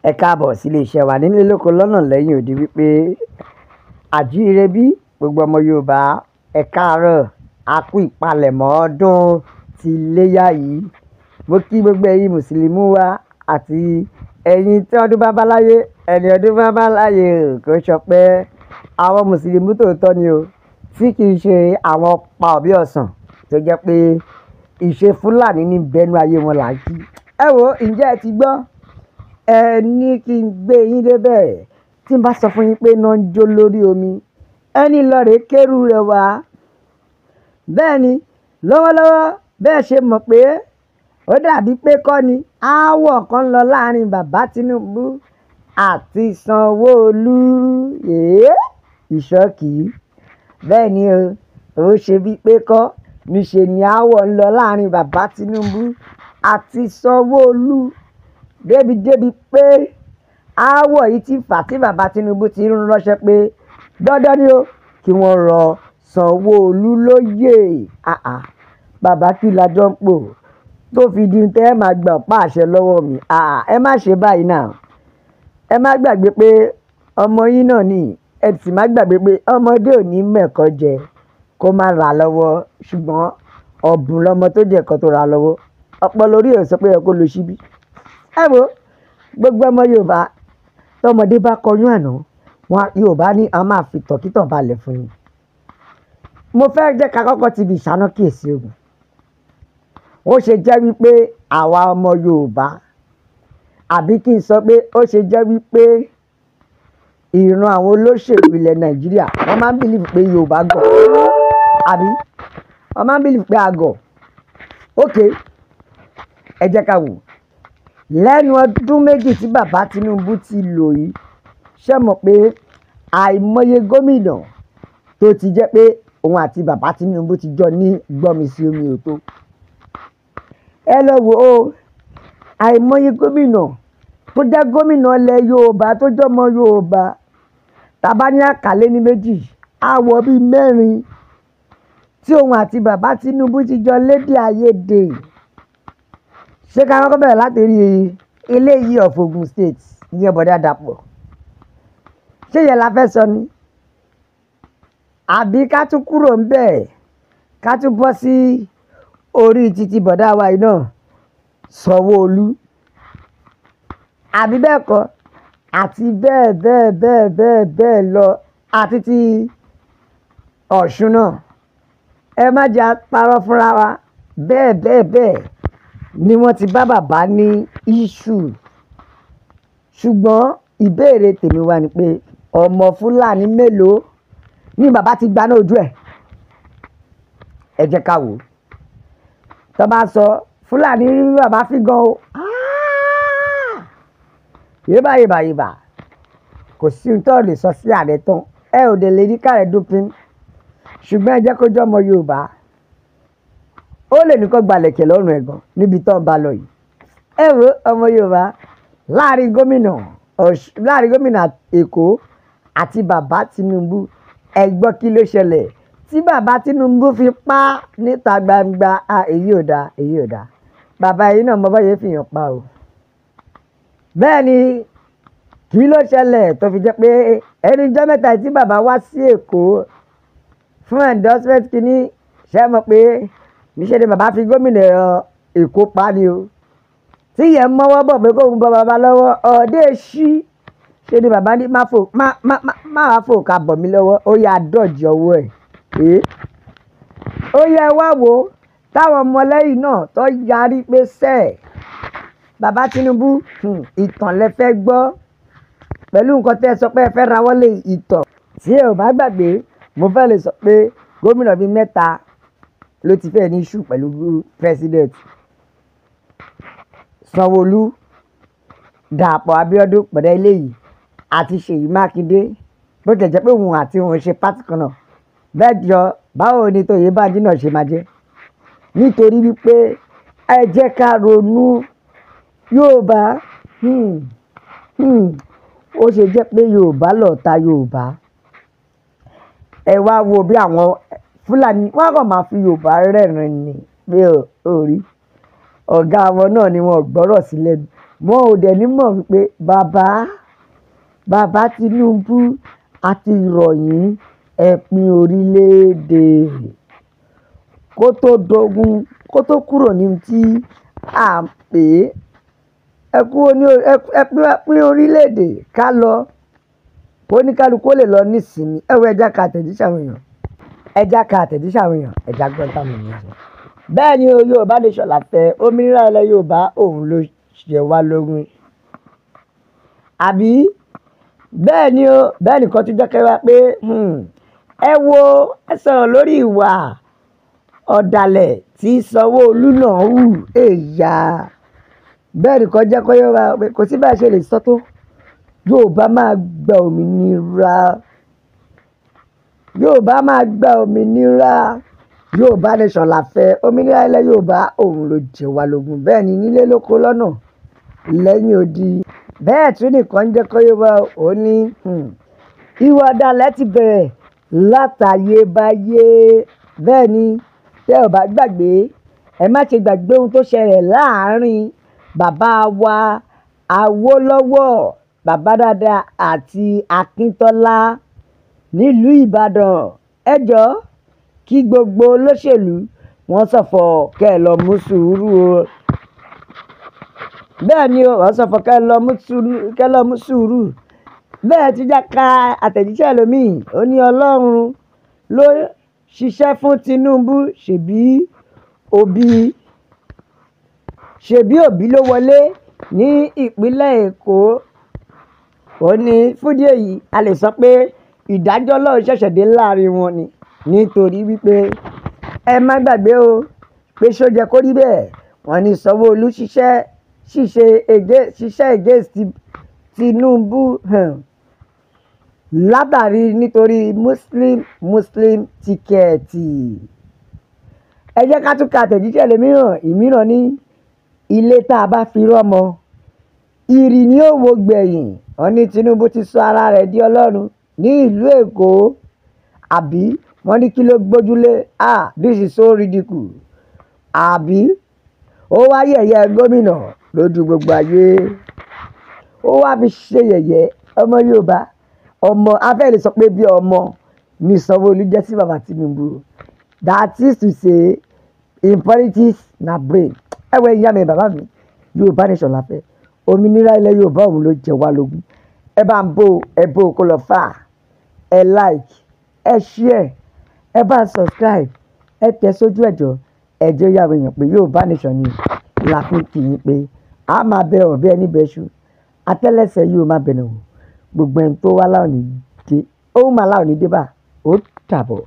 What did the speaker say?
Ẹ káàbọ̀ sílé iṣẹ́ wa nílé lóko lọ́nà lẹ́yìn odi wípé àjíire bí gbogbo ọmọ Yorùbá. Ẹ káàárọ̀, a kú ìpalẹ̀mọ́ ọdún ti iléyá yìí. Mo kí gbogbo ẹ̀yin mùsùlùmí wa àti ẹ̀yin tí ọdún bá bá láyé, ẹni ọdún bá bá láyé kò ṣọpẹ́. Àwọn mùsùlùmí tòótọ́ ni o, tí kì í ṣe àwọn pa òbí ọ̀sán tó jẹ́ pé ìṣe Fúlàní ní bẹnu ayé wọn là ń kí. Ẹ wo, ǹjẹ́ ẹ ti gbọ́? Ẹ ní kí n gbé yín débẹ̀. Tí n bá sọ fún yín pé iná ń jó lórí omi, ẹni lọ rè kérú rẹ̀ wá. Bẹ́ẹ̀ ni, lọ́wọ́lọ́wọ́ bẹ́ẹ̀ ṣe mọ̀ pé ó dàbí pé kọ́ ni aáwọ̀ kan lọ láàrin bàbá Tinubu àti Sanwó-Olú. Èé, ìṣọ́kì. Bẹ́ẹ̀ ni o, ó ṣe bí pé kọ́ níṣe ni aáwọ̀ ń lọ láàrin bàbá Tinubu àti Sanwó-Olú. Débi pé aáwọ̀ yìí ti fà tí bàbá Tinubu ti ń ránṣẹ́ pé dandan ni o kí wọ́n rọ Sanwó-Olú lóyè. Àà, bàbá kí la jọ ń pò tó fi di tẹ́ ẹ máa gbà pa àṣẹ lọ́wọ́ mi. Àà, ẹ má ṣe báyìí náà. Ẹ má gbàgbé pé ọmọ yín náà ni. Ẹ sì má gbàgbé pé ọmọdé ò ní mẹ̀kọ́ jẹ kó má ra lọ́wọ́, ṣùgbọ́n ọ̀bùn lọmọ tó jẹ́ ẹ̀kọ́ tó ra lọ́wọ́. Ọpọlọ orí ẹ̀ sọ pé ẹ kó lo ṣíbí. Ẹ wo, gbogbo ọmọ Yorùbá tọmọdé bá kọyún àná, wọn Yorùbá ní a máa fi tọ̀kítàn balẹ̀ fún ni. Mo fẹ́ jẹ́ ká kọ́kọ́ ti fi ìṣáná kíyèsí ogun. Ó ṣe jẹ́ wípé àwa ọmọ Yorùbá, àbí kí n sọ pé ó ṣe jẹ́ wípé ìran àwọn olóṣèlú ilẹ̀ Nàìjíríà, wọ́n máa ń believe pé Yorùbá gọ̀, àbí wọ́n máa ń believe pé a gọ̀. Okay, ẹ jẹ́ ká wò. Lẹ́nu ọdún méjì tí bàbá Tinubu ti lò yìí, ṣé mọ̀ pé àìmọye gómìnà tó ti jẹ́ pé òun àti bàbá Tinubu ti jọ ní gbọ́mi sí omi ò tó. Ẹ lọ wò ó, àìmọye gómìnà tó jẹ́ gómìnà ilẹ̀ Yorùbá tó jọmọ Yorùbá, tàbá ní àkàlẹ́ ní méjì, àwọ̀ bíi mẹ́rin tí òun àti bàbá Tinubu ti jọ lédè àìyedè. Ṣé ká kọ́kọ́ bẹ̀rẹ̀ láti rí eléyìí of Ogun State, ìyẹn Bọ̀dá Dàpọ̀? Ṣé ìyẹn la fẹ́ sọ ni? Àbí ká tún kúrò ńbẹ̀, ká tún bọ́ sí orí títí bọ̀dá wa yìí náà, Sanwó-Olú? Àbí bẹ́ẹ̀ kọ́, àti bẹ́ẹ̀ bẹ́ẹ̀ bẹ́ẹ̀ bẹ́ẹ̀ bẹ́ẹ̀ lọ, àti ti Ọ̀ṣun náà. Ẹ má jẹ́ a parọ́ fúnra wa. Bẹ́ẹ̀ bẹ́ẹ̀ bẹ́ẹ̀ ni wọ́n ti bá bàbá ní issue. Ṣùgbọ́n ìbéèrè tèmi wá ni pé ọmọ Fúlàní mélòó ní bàbá ti gbaná ojú ẹ̀? Ẹ jẹ́ ká wò ó. Tọ́ bá sọ Fúlàní rí bàbá fi gan o. Yébà yébà yébà. Kò sí ohun tó lè sọ sí ààrẹ tán. Ẹ ò dé lè rí káàrẹ̀ dúpin. Ṣùgbọ́n ẹ jẹ́ kó jẹ́ ọmọ Yorùbá. Ó lè ní kó gbalẹ̀kẹ̀ lọ́rùn ẹ̀ gan níbi tó ń bá lọ yìí. Ẹ wo ọmọ Yorùbá, láàrin gómìnà láàrin gómìnà Èkó àti bàbá Tinubu, ẹ gbọ́ kí ló ṣẹlẹ̀ tí bàbá Tinubu fi pa níta gbangba. À, èyí ò dáa, èyí ò dáa. Bàbá yìí náà mọ báyìí fi hàn pa o. Bẹ́ẹ̀ ni, kí ló ṣẹlẹ̀ tó fi jẹ́ pé ẹni jọ́ mẹ́ta tí bàbá wá sí Èkó fún endorsement kìíní, ṣé mọ̀ pé níṣẹ́ ni bàbá fi gómìnà Èkó pa ni o. Tí ìyẹn mọ́wọ́ bọ̀ pé kóun bọ bàbá lọ́wọ́, ọ̀dẹ́ ṣí. Ṣé ni bàbá ní má fò, má, má, má, má wá fò ká bọ̀ mí lọ́wọ́, ó yá dọ̀jì ọwọ́ ẹ̀. Èé. Ó yẹ wá wò táwọn ọmọlẹ́yìn náà tó yarí pé sẹ́ẹ̀. Bàbá Tinubu, ìtàn lẹ fẹ́ gbọ́ pẹ̀lú nǹkan tí ẹ sọ pé ẹ fẹ́ rawọ́ lé ìtàn. Tí ẹ ò bá gbàgbé, mo fẹ́ lè sọ pé gómìnà bíi mẹ́ta ló ti fẹ́ ní issue pẹ̀lú president. Sanwó-Olú, Dàpọ̀ Abíọ́dún pẹ̀lú eléyìí àti Ṣèyí Mákindé. Bó tẹ̀ jẹ́ pé òun àti òun ṣe party kan náà. Bẹ́ẹ̀ jọ, báwo ni Tóyèbánjí náà ṣe máa jẹ́? Nítorí wípé ẹ jẹ́ ká ronú Yorùbá. Ó ṣe jẹ́ pé Yorùbá lọ̀tá Yorùbá. Ẹ wá wo bí àwọn Fúlàní wọ́n kàn máa fi Yorùbá rẹ́rìn-ín ni pé ó rí. Ọ̀gá wọn náà ni wọ́n gbọ́rọ̀ sí lẹ́nu. Wọn ò dẹ̀ ní mọ̀ wípé bàbá Tinubu àti ìròyìn ẹ pín orílẹ̀-èdè kó tó dogun, kó tó kúrò ní tí à ń pè é. Ẹ kúrò ní ẹ pín orílẹ̀-èdè ká lọ, kó ní kálukú ó lè lọ nísinmi. Ẹ wo, ẹ já ka àtẹ̀jíṣẹ́ àwọn èèyàn, ẹ já ka àtẹ̀jíṣẹ́ àwọn èèyàn, ẹ já gbọ́n táwọn èèyàn sọ. Bẹ́ẹ̀ ni o, Yorùbá Nation la fẹ́, òmìnira ilẹ̀ Yorùbá òun ló ṣe wá lógún. Àbí bẹ́ẹ̀ ni o, bẹ́ẹ̀ nìkan tún jẹ́ kí wá pé ẹ wo, ẹ sọ̀rọ̀ lórí ìwà ọ̀dàlẹ̀ tí Sanwó-Olú náà hù. Èyà, bẹ́ẹ̀ nìkan jẹ́ kó yé wa pé kò sí bá a ṣe lè sọ tó, Yorùbá máa gba òmìnira, Yorùbá máa gba òmìnira. Yorùbá Nation la fẹ́, òmìnira ilẹ̀ Yorùbá òun ló jẹ wá lógún. Bẹ́ẹ̀ ni nílé lóko lọ́nà lẹ́yìn odi. Bẹ́ẹ̀ tún nìkan jẹ́ kó yé wa, ó ní ìwà ọ̀dàlẹ̀ ti bẹ̀rẹ̀ látayébáyé. Bẹ́ẹ̀ ni, tẹ́ ò bá gbàgbé, ẹ má ṣe gbàgbé ohun tó ṣẹlẹ̀ láàárín bàbá wa Awólọ́wọ̀, bàbá dáadáa, àti Akíntọ́lá nílùú Ìbàdàn. Ẹ jọ̀ọ́, kí gbogbo olóṣèlú wọ́n ṣọ̀fọ̀ kẹ́ ẹ lọ mú sùúrù o. Bẹ́ẹ̀ ni o, wọ́n ṣọ̀fọ̀ kẹ́ ẹ lọ mú sùúrù, kẹ́ ẹ lọ mú sùúrù. Bẹ́ẹ̀ ti já ka àtẹ̀jíṣẹ́ ẹlòmíì, ó ní Ọlọ́run ló ṣiṣẹ́ fún Tinubu, ṣèbí Òbí ló wọlé ní ìpínlẹ̀ Èkó. Ó ní fún ìdí èyí, a lè sọ pé ìdájọ́ Ọlọ́run ṣẹ̀ṣẹ̀ dé láàrin wọn ni, nítorí wípé ẹ má gbàgbé o pé ṣó jẹ́ kó rí bẹ́ẹ̀. Wọ́n ní Sanwó-Olú ṣiṣẹ́ against Tinubu látàrí nítorí Muslim Muslim ticket. Ẹ jẹ́ ká tún ka àtẹ̀jíṣẹ́ ẹlòmíràn. Ìmíràn ní ilé tá a bá fi rọ́mọ, ìrì ni ó wo gbẹ̀yìn. Wọ́n ní Tinubu ti sọ ara rẹ̀ di Ọlọ́run ní ìlú Èkó. Àbí wọ́n ní kí ló gbójúlé? Ah, this is so ridiculous. Àbí ó wá yẹ̀yẹ́ gómìnà lójú gbogbo ayé, ó wá fi ṣe yẹ̀yẹ́ ọmọ Yorùbá. Ọmọ afẹ́ lè sọ pé bí ọmọ ní Sanwó-Olú jẹ́ sí bàbá Tinubu. That is to say, in politics na brain. Ẹ wọ, ìyá mi, bàbá mi, Yorùbá Nation la fẹ́, òmìnira ilẹ̀ Yorùbá òun ló jẹ wá lógún. Ẹ bá ń bò, ẹ bò kó lọ fà, ẹ like, ẹ share, ẹ bá ń subscribe, ẹ tẹ sójú ẹjọ, ẹ jẹ́ ó yàwó èèyàn pé Yorùbá Nation ni la fi kì í pé a máa bẹ ọ̀bẹ ẹni bẹ́ṣu, àtẹ́lẹsẹ̀ yóò máa bẹ̀rẹ̀ wò. Gbogbo ẹni tó wá láwọn ní dé, ó máa láwọn ní dé bá. Ó dàbọ̀.